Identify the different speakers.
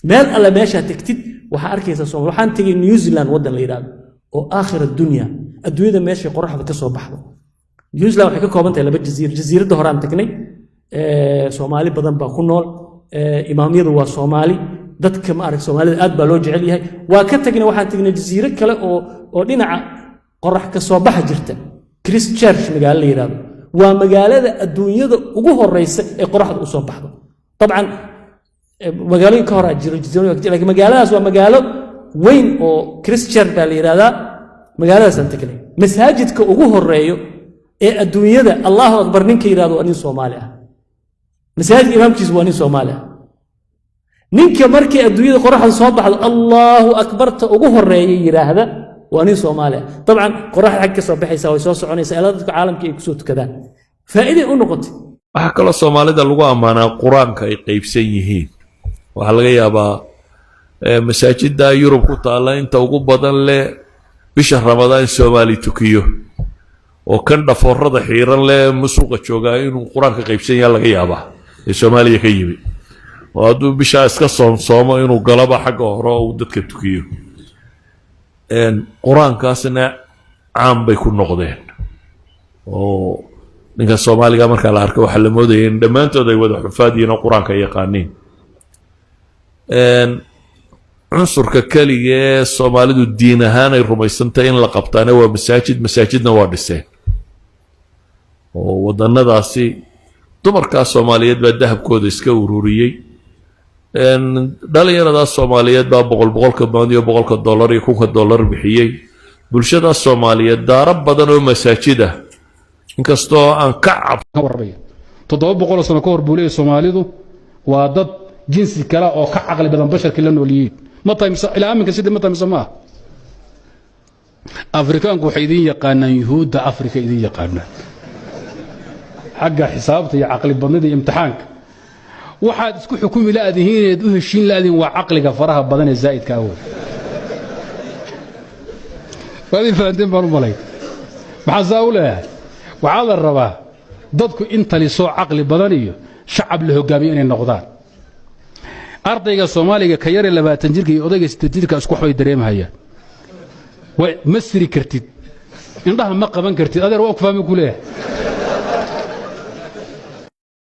Speaker 1: Meel alle meeshaa tegtid waxaa arkaysaa Soomaali. Waxaan tegay New Zealand, waddan la yidhahdo oo aakhir addunya, adduunyada meeshay qoraxda ka soo baxdo. New Zealand waxay ka kooban tahay laba jaziira. Jasiiradda horaan tagnay, Soomaali badan baa ku nool, imaamyadu waa Soomaali, dadka ma arag, Soomaalida aad baa loo jecel yahay. Waa ka tagnay, waxaan tagnay jasiiro kale oo dhinaca qorax ka soo baxa jirta, Christchurch magaalo la yidhahdo. Waa magaalada adduunyada ugu horeysa ee qoraxda u soo baxdo. Dabcan magaalooyin ka horaa jiro jasiirooyin, laakiin magaaladaas waa magaalo weyn oo Christchurch baa la yidhahdaa. Magaaladaasaan tagnay. Masaajidka ugu horeeyo ee adduunyada "Allahu akbar" ninka yidhahdo waa nin Soomaali ah. Masaajidka imaamkiisu waa nin Soomaali ah. Ninka markay adduunyada qoraxda soo baxdo "Allahu akbarta" ugu horeeya yidhaahda waa nin Soomaali ah. Dabcan qoraxda xag ka soo baxaysa, way soo soconaysaa ilaa dadka caalamka ay kusoo tukadaan. Faa'iiday u noqotay.
Speaker 2: Waxaa kaloo Soomaalida lagu ammaanaa Qur-aanka ay qeybsan yihiin. Waxaa laga yaabaa masaajidda Yurub ku taalla inta ugu badan leh bisha Ramadaan Soomaali tukiyo, oo kan dhafoorada xiiran leh musuqa joogaa inuu Qur-aanka qaybsan yaha laga yaabaa ee Soomaaliya ka yimi, oo hadduu bishaa iska soomsoomo inuu galaba xagga hore oo uu dadka tukiyo. Qur-aankaasna caan bay ku noqdeen, oo ninka Soomaaliga markaa la arka waxaa la moodaya in dhammaantood ay wada xufaad yihiin oo Qur-aanka yaqaaniin. Cunsurka keliga ee Soomaalidu diin ahaan ay rumaysantahay in la qabtaana waa masaajid. Masaajidna waa dhiseen, oo wadannadaasi dumarkaa Soomaaliyeed baa dahabkooda iska ururiyey, dhalinyaradaas Soomaaliyeed baa boqol boqolka pound iyo $100 iyo $1000 bixiyey. Bulshadaas Soomaaliyeed daaro badan oo masaajid ah, inkastoo aan ka cab
Speaker 3: ka warramaya 700 sano ka hor buu leeyahy, Soomaalidu waa dad jinsi kale oo ka caqli badan basharkii la nool yihiin. Ma tahay mise ilaa aminka sidii ma tahay mise ma ah? Afrikaanku waxay idin yaqaanaan, Yuhuudda Afrika idin yaqaanaan xagga xisaabta iyo caqli badnida iyo imtixaanka. Waxaad isku xukumi la'dihiineed u heshiin la'dihiin waa caqliga faraha badan ee zaa'idka awey. Waad ii fahanteen baan u malay. Maxaa saa u leeyahay? Waxaa la rabaa dadku in talisoo caqli badan iyo shacab la hogaamiyo inay noqdaan. Ardayga Soomaaliga ka yare 20 jirka iyo odayga 8 jirka isku waxbay dareemhayaan. Ma siri kartid, indhaha ma qaban kartid. Adeer, waa ku fahmi ku leeyahay.